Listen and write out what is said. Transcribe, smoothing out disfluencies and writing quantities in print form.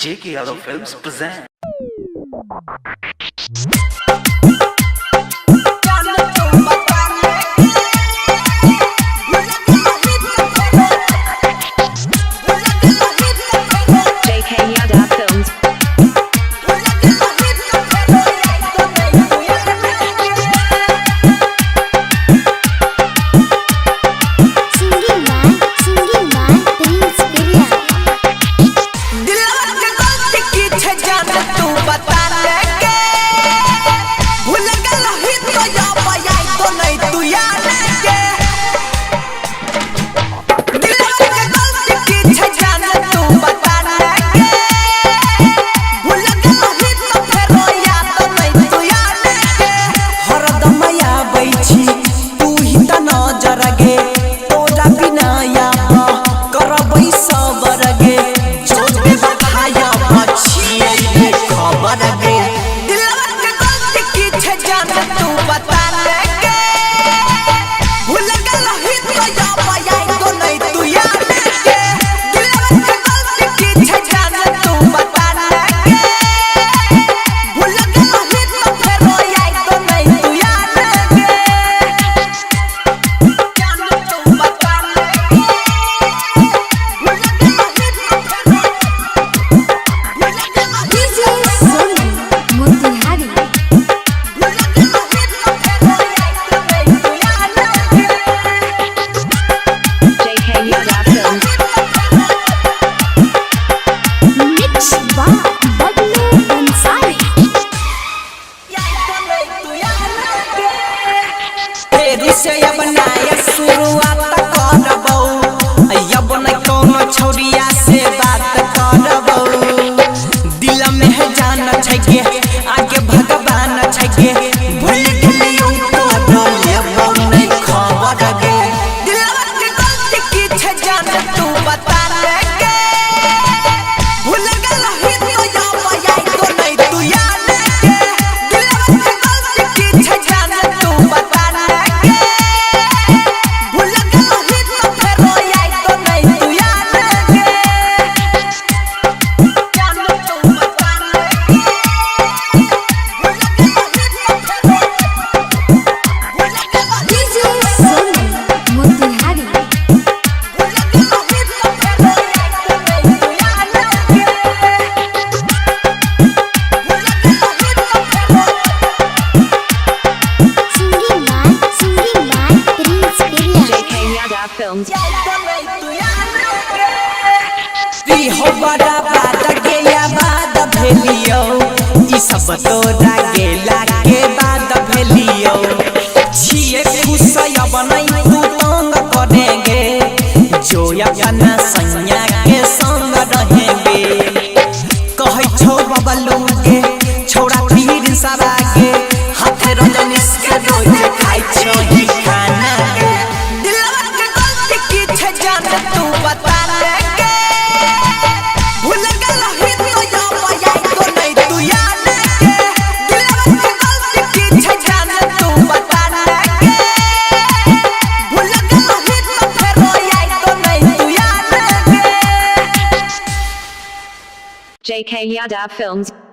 J.K. Yadav Films present. JK Yadav Films. Singing by Prince Birla. दिलवा के गलती की छे जान तू बता दे के भूल गेल ही तो या पाई तो नहीं तू याद के दिलवा के गलती की छे जान तू बता दे के भूल गेल ही तो फेरो याद तो नहीं तू याद के हरदम आबै छी तू ही त नजर गे तोरा बिना या करबै सबर गे जोते बखाया पछिए रे खबर गे दिलवा के गलती की छे जान तू बता दे के भूल गेल ही तो या पाई तो नहीं तू याद के दिलवा के गलती की छे जान तू बता दे के भूल गेल ही तो फेरो आई तो नहीं तू याद के जान तू बता दे भूल गेल ही तो फेरो भूल गेल ही DJ Sonu Motihari. भूल गेल ही तो फेरो आई तो नहीं तू याद के JK Yadav Films. Mixed by Bablu Ansari. फेरू से अब नया शुरुआत करबौ अब न कोनो छौरिया से बात करबौ दिल में है जान छै के आगे भगवान छै के भूल गेलियौ तो लेबौ नहीं खबर गे दिलवा के गलती की छै जान तू बता दे के भूल गेल ही तो या पाई तो नहीं तू याद के दिलवा के गलती की छै जान तू बता दे के भूल गेल ही तो फेरो आई तो नहीं तू याद के जान तू बता दे के भूल गेल ही तो फेरो भूल गेल ही DJ Sonu Motihari. भूल गेल ही तो फेरो आई तो नहीं तू याद के भूल गेल ही तो फेरो Singing by Prince Birla. JK Yadav Films. हो बड़ा बाद गे या बाद भेलियो ई सब तोरा गेला के बाद भेलियो छिए खुश अब नहीं तू तंग करेंगे जो अपना सैया के संग रहेंगे कहै छौ बबलू गे छौड़ा पीर सारा गे हाथ रजनीश के रोज खाइ छौ ही खाना गे दिलवा के गलती की छे जान तू बता दे के भूल गेल ही तो या पाई तो नहीं तू याद के दिलवा के गलती की छे जान तू बता दे के भूल गेल ही तो फेरो आई तो नहीं तू याद के JK Yadav Films.